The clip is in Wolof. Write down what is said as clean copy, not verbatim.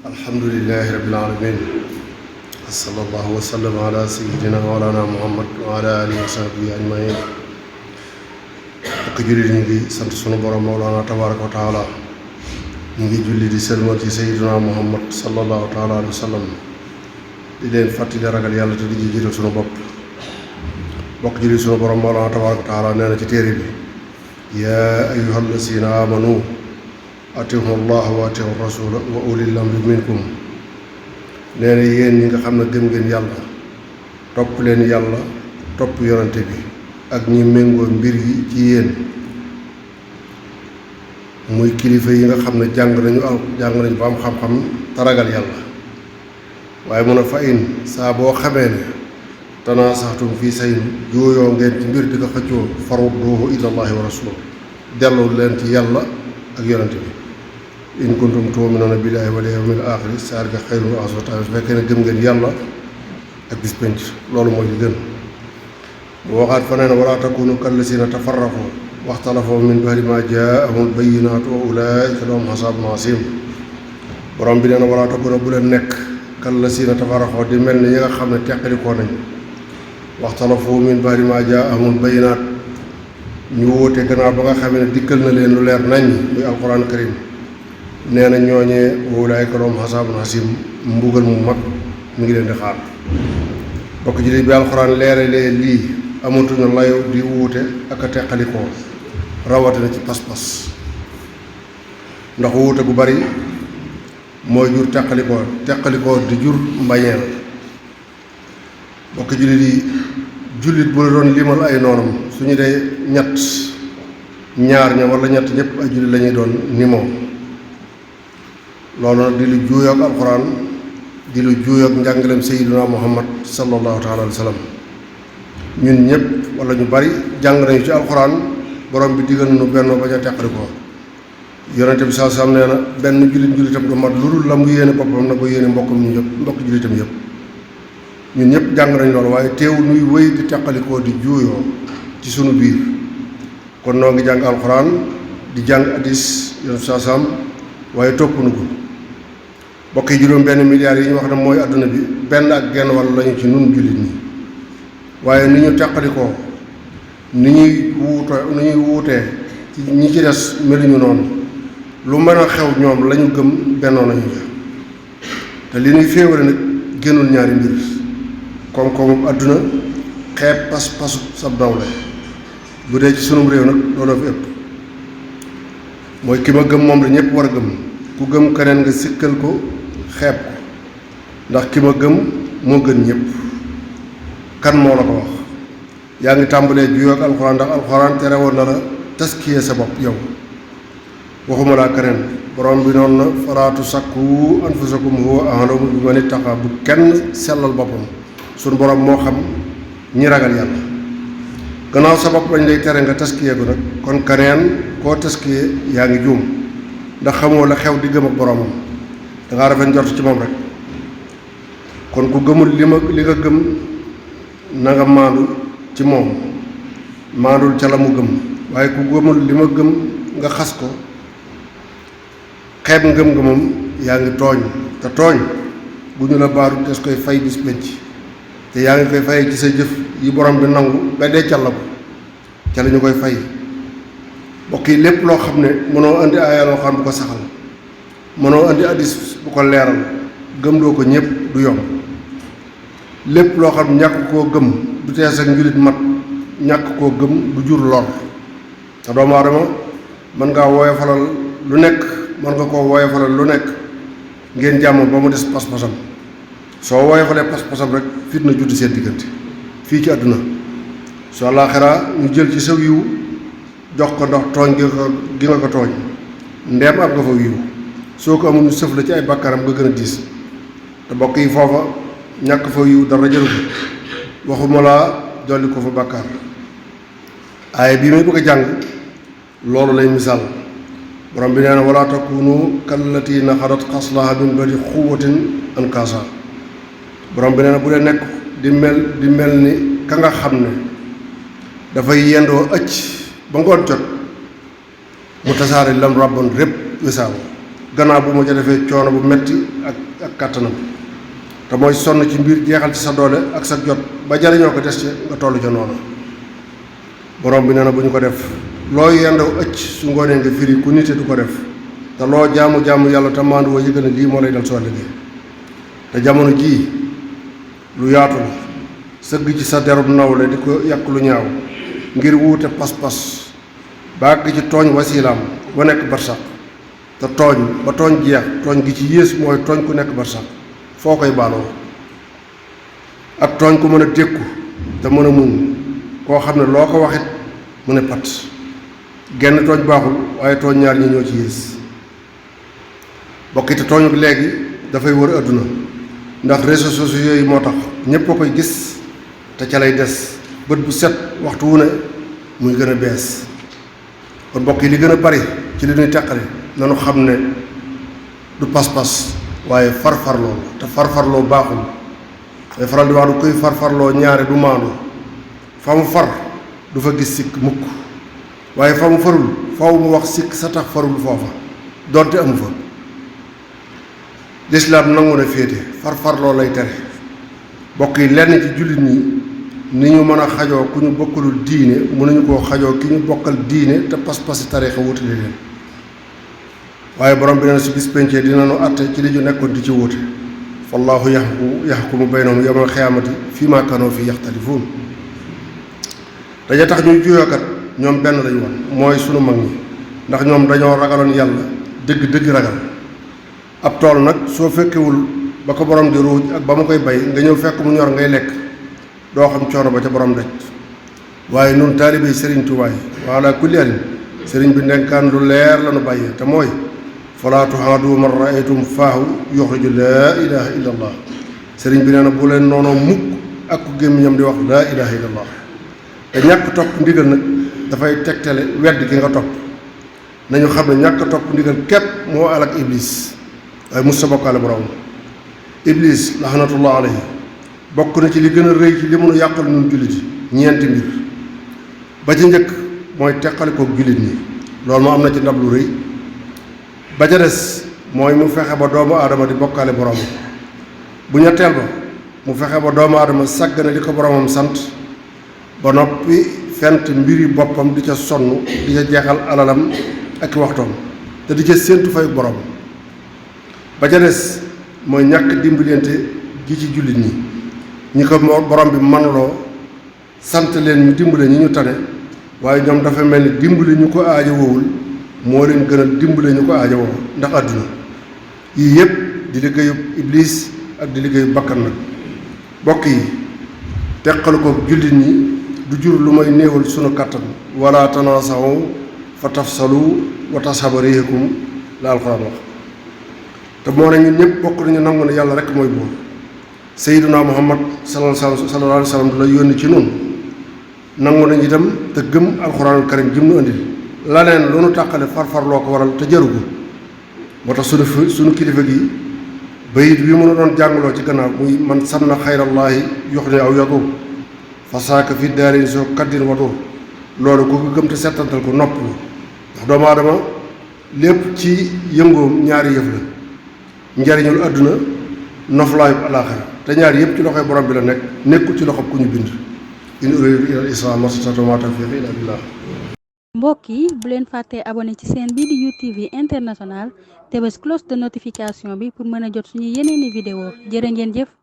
alhamdulilahi rabbil alamin sallallahu wa sallam ala sayyidina mawlana muhammad wa ala alihi wa sahbihi ajmain ak jullit ñu ngi sant sunu borom mawlana tabaraka wa taala ñu ngi julli di sëlmal ci sayyidina muhammad sallallahu taala alayhi wa sallam di leen fàttali ragal yàlla te di ci jiital sunu bopp bokk julli sunu borom mawlana tabaraka wa taala nee na ci téere bi yaa ayyuhal lazina amanu atiiwu llaha wa atiiwu rasula wa ulil amri minkum nee na yéen ñi nga xam ne gëm ngeen yàlla topp leen yàlla topp yonante bi ak ñi méngoo mbir yi ci yéen muy kilifa yi nga xam ne jàng nañu ba am xam-xam te ragal yàlla waaye mun a fa in saa boo xamee ne tanaasaxtum fii sayin jooyoo ngeen ci mbir di ko xëccoo farudduuhu ilallahi wa rasul delloo leen ci yàlla ak yonante bi in kuntum tu'minuuna billaahi wal yawmil aaxiri zaalika xayrun wa ahsanu ta'wiila su fekkee ne gëm ngeen yàlla ak bis penc loolu mooy li gën bu waxaat fa nee na walaa takuunu kallaziina tafarraqu waxtalafu min ba'di maa jaa'ahumul bayyinaatu wa ulaa'ika lahum azaabun aziim borom bi nee na walaa takuunu bu leen nekk kallaziina tafarraqu di mel ni ñi nga xam ne teqalikoo nañ waxtalafu min ba'di maa jaa'ahumul bayyinaat ñu wóote gannaaw ba nga xam ne dikkal na leen lu leer nañ muy alquran karim nee na ñooñee ulaa'ika lahum azaabun aziim mbugal mu mag mu ngi leen di xaar bokk ji bi alquran leeralee lii amatuñu layo di wuute ak a teqalikoo rawatina ci pas-pas ndax wuute gu bari mooy jur teqalikoo di jur mbañeel bokk jullit bu la doon limal ay noonam suñu dee ñett ñaar ña wala ñett ñëpp ay jullit lañuy doon ni moom loolu nag di lu juuyoog alxuraan di lu juuyoog njàngaleem sayyiduna muhammad sallallahu taala alayhi wa sallam ñun ñëpp wala ñu bari jàng nañu ci alxuraan borom bi digal nu benn bañ a teqalikoo yonente bi saa sam nee na benn jullitam du mat lu dul la mu yéene boppam na ko yéene mbokkam ñu yëpp mbokk jullitam yëpp ñun ñëpp jàng nañ loolu waaye teewul nuy wéy di teqalikoo di juuyoo ci sunu biir kon noo ngi jàng alxuraan di jàng hadis yoon saasam waaye topp nu ko bokk yi juróom benn milliards yi ñu wax ne mooy àdduna bi benn ak genn wàll lañu ci nun jullit ñi waaye ni ñu teqalikoo ni ñuy wuutee ci ñi ci des meluñu noonu lu mën a xew ñoom lañu gëm bennoo nañu ja te li ñuy féewale nag génnul ñaari mbir koom-koomu àdduna xeeb pas-pasu sab nawle bu dee ci sunum réew nag looloo fi ëpp mooy ki ma gëm moom la ñëpp war a gëm ku gëm keneen nga sikkal ko xeeb ko ndax ki ma gëm moo gën ñëpp kan moo la ko wax yaa ngi tàmbalee juyoo ak alxuraan ndax alxuraan tere woon na la taskiye sa bopp yow waxuma laa keneen borom bi noonu na falaatu sakku anfusakum huwa a'lamu biman ittaqa bu kenn sellal boppam suñu borom moo xam ñi ragal yàlla gannaaw sa bopp lañ lay tere nga taskiye ko nag kon keneen koo taskiye yaa ngi juum ndax xamoo la xew di gëm ak boromam dangaa rafet njort ci moom rek kon ku gëmul li nga gëm na nga maandu ci moom maandul ca la mu gëm waaye ku gëmul li ma gëm nga xas ko xeeb ngëm-ngëmam yaa ngi tooñ te tooñ bu ñu la baaru des koy fay bis penc te yaa ngi koy fay ci sa jëf yi borom bi nangu ba dee cal la ko ca la ñu koy fay bokk yi lépp loo xam ne mënoo indi aaya loo xam bu ko saxal mënoo indi addis bu ko leeral gëm doo ko ñëpp du yomb lépp loo xam ñàkk koo gëm du tees ak njulit mat ñàkk koo gëm du jur lor te doomu aadama mën ngaa woyofalal lu nekk mën nga koo woyofalal lu nekk ngeen jàmm ba mu des pas-pasam soo woyofalee pas-pasam rek fitna judd seen diggante fii ci àdduna soo laaxira ñu jël ci sa wiiw jox ko ndox tooñ gi nga ko tooñ ndeem am nga fa wiiw soo ko amul ñu sëf la ci ay bàkkaaram nga gën a diis te bokk yi foofa ñàkk fa wiiw dara jëru ko waxuma laa dolli ko fa bàkkaar aaya bii may bëgg a jàng loolu lay misaal borom bi nee na wala takunu kallati naxadat xaslaha min ba'di quwwatin ankaasa borom bi nee na bu dee nekk di mel ni ka nga xam ne dafay yendoo ëcc ba ngoon jot mu tasaare lam ràbboon répp wisaaw gannaaw bu ma ca defee coono bu metti ak kàttanam te mooy sonn ci mbir jeexal ci sa doole ak sa jot ba jariñoo ko des ci nga toll ca noonu borom bi nee na bu ñu ko def loo yendaw ëcc su ngoonee nga firi ku nite du ko def te loo jaamu yàlla te maandu woo yëgal ne lii moo lay dal soo liggéey te jamono jii lu yaatu la sëgg ci sa derub nawle di ko yàq lu ñaaw ngir wuute pas-pas bàgg ci tooñ wasilaam ba nekk barsax te tooñ ba tooñ jeex tooñ gi ci yées mooy tooñ ku nekk barsax foo koy baaloo ak tooñ ku mën a dékku te mën a muñ koo xam ne loo ko waxit mu ne pat genn tooñ baaxul waaye tooñ ñaar ñi ñoo ci yées bokki te tooñu léegi dafay wër adduna ndax réseaux sociaux yi moo tax ñépp a koy gis te ca lay des bët bu set waxtu wu ne muy gën a bees kon mbokk yi li gën a bari ci li ñuy teqale nanu xam ne du pas-pas waaye farfarloo te farfarloo baaxul day faral di wax du koy farfarloo ñaare du maandu fa mu far du fa gis sikk mukk waaye fa mu farul faw mu wax sikk sa tax farul foofa donte amu fa lislaam nangu na féete farfarloo lay tere bokk yi lenn ci jullit ñi ni ñu mën a xajoo ku ñu bokkalul diine mënuñu koo xajoo ki ñu bokkal diine te pas-pasi tariixa wutale leen waaye borom bi nee na si bis pencee dina nu àtte ci li ñu nekkoon di ci wuute fallaahu yaxkumu baynahum yawmal xiyaamati fii maa kaanoo fii yaxtalifuun dañu tax ñuy juyookat ñoom benn lañu woon mooy sunu mag ñi ndax ñoom dañoo ragaloon yàlla dëgg ragal ab tool nag soo fekkewul ba ko borom di ruuj ak ba mu koy bay nga ñëw fekk mu ñor ngay lekk doo xam coono ba ca borom daj waaye nun taalibe sëriñ Tuubaa yi wala kulli alin sëriñ bi ndenkaan lu leer la nu bàyyee te mooy falaa tuhaadu man raaytum faahu yuxriju laa ilaha illa allah sëriñ bi nee na bu leen noonoo mukk ak ku gémmiñam di wax laa ilaha illa allah te ñàkk topp ndigal nag dafay tegtale wedd gi nga topp nañu xam ne ñàkk topp ndigal képp moo alak iblis waaye mus sa bokkaale borom iblis laxnatullah alayhi bokk na ci li gën a rëy ci li mënu yàqal ñun jullit yi ñeenti mbir ba ci njëkk mooy teqalikook jullit ñi loolu moo am na ci ndab lu rëy ba ca des mooy mu fexe ba doomu aadama di bokkaale borom bu ñetteel ba mu fexe ba doomu aadama sàgg na di ko boromam sant ba noppi fent mbiri boppam di ca sonn di ca jeexal alalam ak waxtoom te di ca séentu fay borom ba ca des mooy ñàkk dimbalante gi ci jullit ñi ko borom bi manloo sant leen ñu dimbale ñi ñu tane waaye ñoom dafa mel ni dimbali ñu ko aajo woowul moo leen gënal dimbale ñu ko aajo woo ndax àdduna yii yépp di liggéeyu iblis ak di liggéeyu bakkan nag bokk yi teqal ko jullit ñi du jur lu may néewal sunu kàttan wala tanaasaw fa tafsalu wa tashaba riihukum la alxuraan wax te moo ne ñun ñëpp bokk nañu nangu ne yàlla rek mooy buur sayyiduna muhammad sallallahu alayhi wa sallam du la yónni ci nun nangu nañ itam te gëm alxuraanul karim jëm nu andil laneen lu nu tàqale farfarloo ko waral te jaru ko moo tax sunu kilifa gi bayit bi mu doon jàngaloo ci gannaaw muy man sanna xayrallaahi yuxni aw yadur fasaaka fi daarin soo kaddin wadur loolu ku ko gëm te settantal ko nopp ndax doomu aadama lépp ci yëngoom ñaari yëf la njariñul àdduna noflaayub alaaxira te ñaari yëpp ci loxoy borom bi la nekk nekkul ci loxob ku ñu bind in uriidu illa al-islaaha mastata'tu wa maa tawfiiqii illaa billaah. mbokk yi bu leen fàttee abonné ci seen bii di UTV international te bés cloche de notification bi pour mën a jot suñu yeneeni vidéo jërë ngeen jëf.